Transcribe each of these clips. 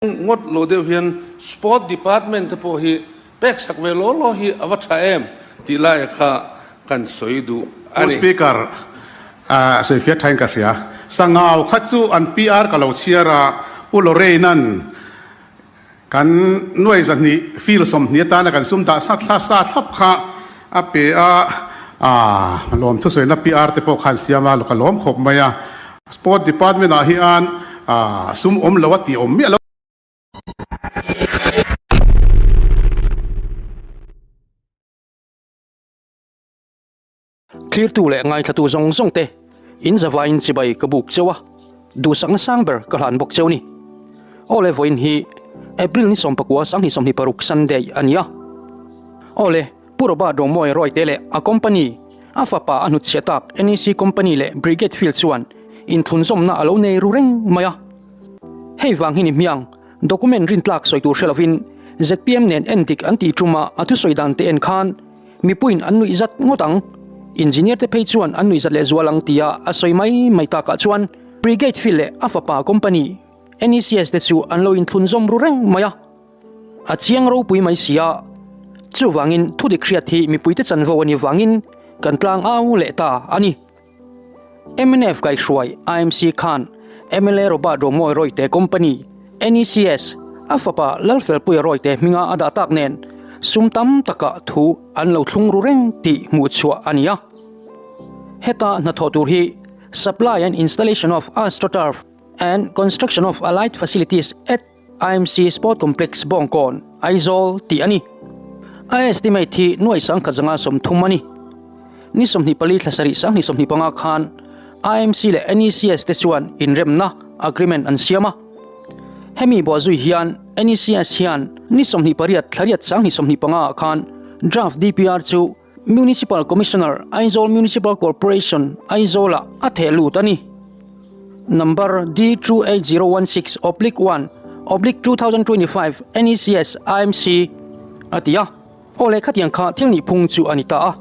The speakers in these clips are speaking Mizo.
Ngawt lo deuh hian Sport Department te pawh hi pek sak ve law law hi a va tha em tih laia kha kan sawi duh a Pu ni. Speaker, sawi fiah thain ka hria. Sangau kha chu an PR ka lo chhiar a, Pu Lorraine-a'n kan nuai zahnih field 20 atana kan sum dah sa thla sa thlap kha a pe a, lawm thusawina PR te pawh khan siam a, ka lawm khawp mai a. Sport Department ah hian sum awm lo a tih awm miah lo. Thlirtu leh ngaithlatu zawng zawng te in zavaiin chibai ka buk cheu a, duhsakna sang ber ka hlan bawk cheu ni. Awle vawiin hi April ni 19 2026 Sunday a ni a. Awle. Pu Robert Romoy Royte leh a company, a fapa a hnutchhiah tak NEC Company leh Brigade Field chuan inthlunzawmna a lo nei ru reng mai a. Hei vang hi ni hmiang, document rintlak sawi tur hre lovin zpm nen endik an tih ṭuma a thusawi dan te en khan mipuiin an nuih zat ngawt ang, engineer te phei chuan an nuih zat lehzual ang tia a sawi mai mai takah chuan Brigade Field leh a fapa company, NECS te chu an lo inthlunzawm ru reng mai a. A chiang ropui mai si a, chuvangin thudik hriat hi mipuite chanvo a nih vangin kan tlang au leh ta a ni. Mnf kaihhruai IMC khan mla Robert Romoy Royte Company, NECS, a fapa Lalfelpuia Royte hminga a dah tak nen sum tam taka thu an lo thlung ru reng tih hmuh chhuah a ni a. Heta hnathawh tur hi Supply and Installation of Astroturf and Construction of Allied Facilities at IMC Sport Complex Bawngkawn, Aizawl tih a ni. A estimate hi nuai 1030 a ni. Ni 24 thla sarih 2025 khan IMC leh NECS te chuan inremna, agreement, an siam a. Hemi bawhzui hian NECS hian ni 28 thla riat 2025 ah khan draft DPR chu Municipal Commissioner, Aizawl Municipal Corporation, Aizawl-ah a theh lut a ni. Number D28016 oblique 1 oblique 2025 NECS IMC a ti a. Aw leh khatiang kha thil nih phung chu a ni ta a.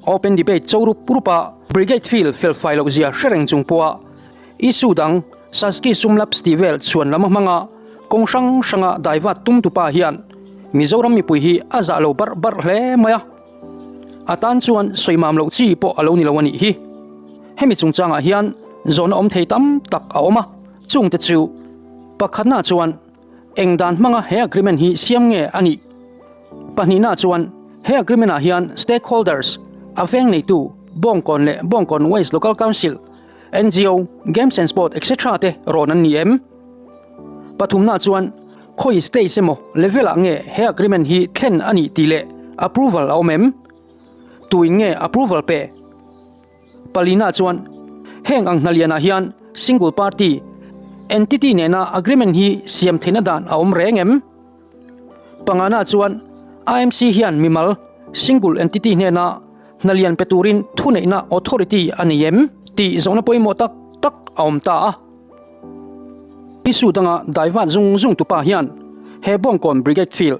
Open debate cho rup rup a Brigade field fel fai loh zia hre reng chung pawha issue dang Saski Sumlapse tih vel chhuan lam a hmang a, kawng hrang hranga daivat tum tupa hian Mizoram mipui hi a zah lo barh barh hle mai a. A tan chuan sawimam loh chi pawh a lo ni lo a nih hi. Hemi chungchangah hian zawhna awm thei tam tak a awm a, chungte chu pakhatna chuan eng dan hmanga he agreement hi siam nge a nih? Pahnihna chuan he agreement ah hian stakeholders, a veng neitu, Bawngkawn leh Bawngkawn West Local Council, ngo, Games and Sport etc te rawn an ni em? Pathumna chuan khawi stage emaw level ah nge he agreement hi thlen a nih tih leh approval a awm em? Tuin nge approval pe? Palina chuan heng ang hnalianah hian single party entity nena agreement hi siam theihna dan a awm reng em? Pangana chuan IMC hian mimal single entity hnena hnalian pe turin thuneihna authority a nei em tih zawhna pawimawh tak tak a awm ta a. Issue danga daivat zung zung tupa hian he Bawngkawn Brigade Field,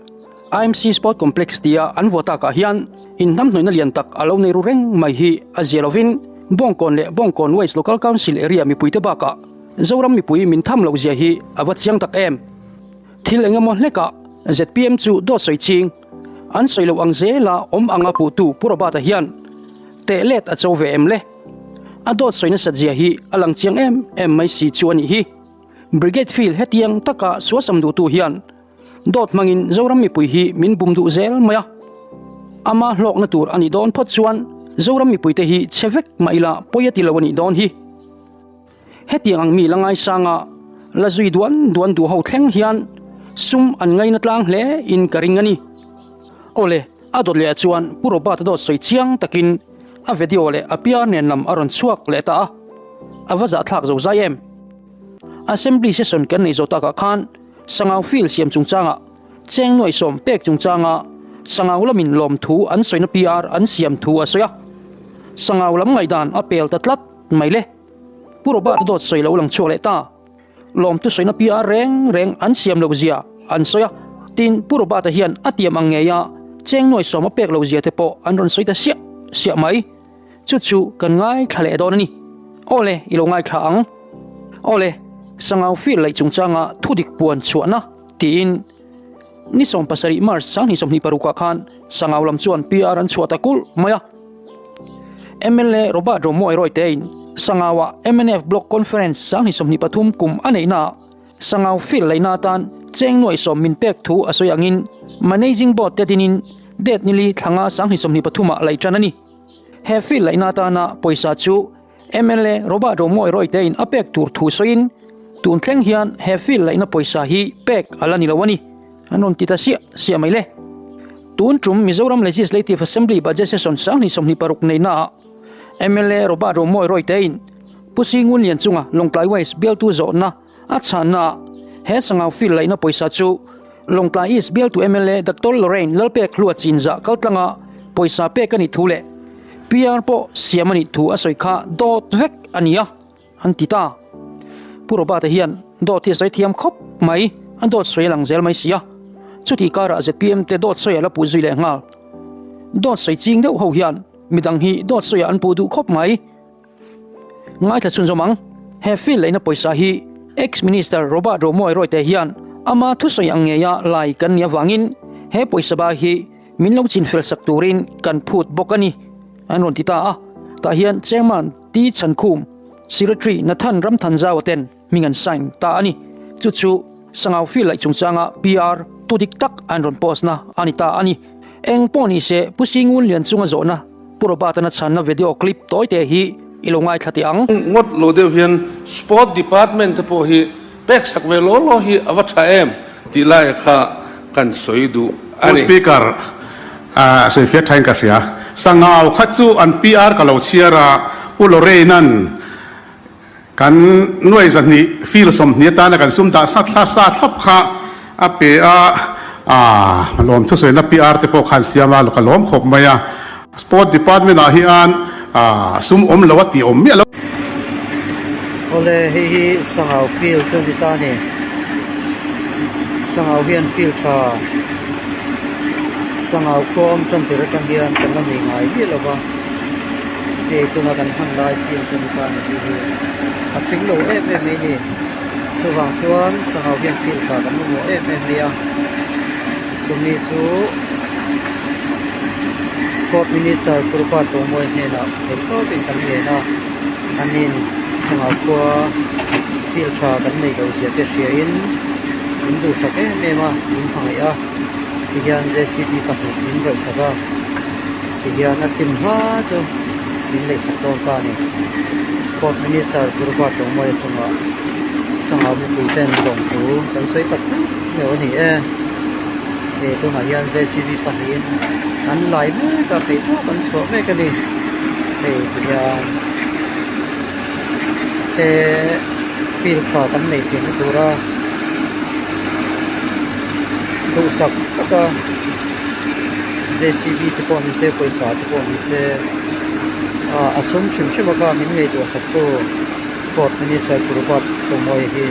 IMC Sport Complex tia an vuah takah hian inhnamhnawihna lian tak a lo nei ru reng mai hi a zia lovin Bawngkawn leh Bawngkawn West Local Council area mipuite bakah Zoram mipui min tham loh zia hi a va chiang tak em. Thil eng emaw hlekah zpm chu dawt sawi ching an sawi loh ang zela awm anga puhtu Pu Robert-a hian teh let a cho ve em le? A dawt sawi nasat zia hi a lang chiang em em mai si chu a nih hi. Brigade Field hetiang taka suasam duhtu hian dawt hmangin Zoram mipui hi min bum duh zel mai a. Ama hlawkna tur a nih dawn phawt chuan Zoram mipuite hi chhe vek mah ila pawi a ti lo a nih dawn hi. Hetiang ang mi la ngaisanga la zui duan duan duh ho thleng hian sum an ngaina tlang hle in ka ring a ni. Awle, a dawt leh ah chuan Pu Robert-a dawt sawi chiang takin a video leh a piar nen lam a rawn chhuak leh ta a, a va zahthlak zo zai em. Assembly session kan nei zo takah khan Sangau field siam chungchangah cheng nuaih sawm pek chungchanga Sangau lamin lawmthu an sawina PR an siam thu a sawi a, Sangau lam ngaihdan a pel ta tlat mai le. Pu Robert-a dawt sawi lo lang chhuak leh ta. Lawmtu sawina PR reng reng an siam loh zia an sawi a, tin Pu Robert-a hian a tiam ang ngei a cheng nuai sawm a pek loh zia te pawh an rawn sawi ta siah siah mai. Chu chu kan ngaithla leh dawn a ni. Awle, i lo ngaithla ang. Awle, Sangau field laih chungchanga thudik puan chhuahna tiin ni 17 March 2026 ah khan Sangau lam chuan PR an chhuah ta kulh mai a. Mla Robert Romoy Royte-in Sangau-ah mnf Block Conference 2023 kum a neihnaah Sangau field laihna atan cheng nuaih sawm min pek thu a sawi angin Managing Board te dinin date nili thlanga 2023 ah laih tan a ni. He field laihna atana pawisa chu Mla Robert Romoy Royte-in a pek tur thu sawiin tun thleng hian he field laihna pawisa hi pek a la ni lo a ni. An rawn ti ta siah siah mai le. Tun tum Mizoram Legislative Assembly Budget Session 2026 neihnaah mla Robert Romoy Royte-in Pu Singun Lian chunga Lawngtlai West bialtu zawhna a chhannaah he Sangau field laihna pawisa chu Lawngtlai East bialtu mla Doctor Lorraine Lalpek Hlua Chinzah kaltlanga pawisa pek a nih thu leh PR pawh siam a nih thu a sawi kha dawt vek a ni a, an ti ta. Pu Robert-a hian dawt hi a sawi thiam khawp mai, a dawt sawi a lang zel mai si a. Chutih karah zpm te dawt sawi a la puh zui leh nghal. Dawt sawi ching deuh ho hian midang hi dawt sawiah an puh duh khawp mai. Ngaithla chhunzawm ang, he field leihna pawisa hi Ex-Minister Robert Romoy Royte hian ama thusawi ang ngeia lai kan nih avangin he pawisa ba hi min lo chinfel sak turin kan phut bawk a ni, an rawn ti ta a. Tah hian Chairman T Chhankhum, Secretary Nathan Ramthanzau ten hming an sign ta a ni. Chu chu Sangau field laih chungchanga PR tu dik tak an rawn post na a ni ta a ni. Eng pawh ni se Pu Singun Lian chunga zawhna Pu Robert-an a chhanna video clip tawi te hi i lo ngaithla teh ang. Ngawt lo deuh hian Sport Department te pawh hi pek sak ve law law hi a va tha em tih laia kha kan sawi duh a Pu ni. Speaker, sawi fiah thain ka hria. Sangau kha chu an PR ka lo chhiar a, Pu Lorraine-a'n Kan nuai zahnih fil 20 atana kan sum dah sat thla sa thlap kha a pe a, aah lawm thusawiina PR te pawh khan siam a, ka lawm khawp mai a. Sport department ah hian sum awm lo a tih awm miah lo. Awle hei hi Sangau field chu a ni ta a ni. Sangau hian field tha Sangau khua awm tan tir atang hian kan la nei ngai miah lo va. Hei tuna kan hman lai field chu ni ta a ni tih hi a tling lo em em mai a ni. Chuvang chuan sangau hian field tha kan mamawh em em mai a, chumi chu Sport Minister Purpa Tawngmawia hnenah theih tawpin kan ngen a, anin sangau khua field tha kan neih loh zia te hriain min duhsak em em a, min hmangaih a, tihian JCB pahnih min rawihsak a. Tihian a tlin hma chu min neihsak dawn ta a ni. Sport Minister Pu Robert Romawia chungah Sangha mipui ten lawmthu kan sawi tak meuh meuh a ni e. Hei tunah hian JCB pahnihin an lai mek a, theihtawp an chhuah mek a ni. Hei tihian he field tha kan neih theihna tura duhsak taka. J C B te pawh ni se pawisa te pawh ni se ah a sum hrim hrim a kha min ngaihtuah sak tu sport minister Pu Robert Tawmawia hi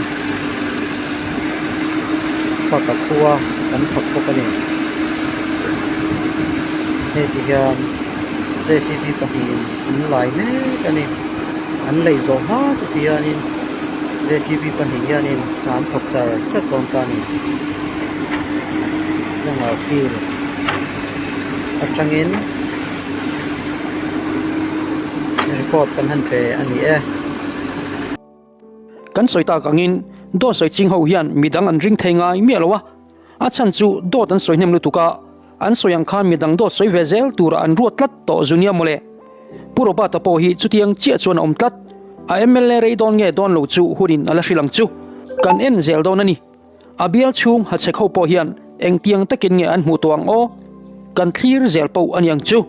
fak a phu a kan fak bawk a ni hei ti hian J C B pahnihin an lai mek a ni an lei zawh hma chu ti hianin J C B pahnih hianin hna an thawk char char dawn ta a ni. Sangha field atangin report kan han pe a ni e. Kan sawi tak angin dawt sawi ching ho hian midang an ring thei ngai miah lo a, a chhan chu dawt an sawi hnem lutuk a, an sawi ang khan midang dawt sawi ve zel turah an ruat tlat tawh zu nia mawle. Pu Robert-a pawh hi chutiang chiah chuan a awm tlat, a mla rei dawn nge dawn lo chu hunin a la hrilh ang chu. Kan en zel dawn a ni. A bial chhung hachhek ho pawh hian engtiang takin nge an hmuh tawh ang aw? Kan thlir zel poh a niang chu.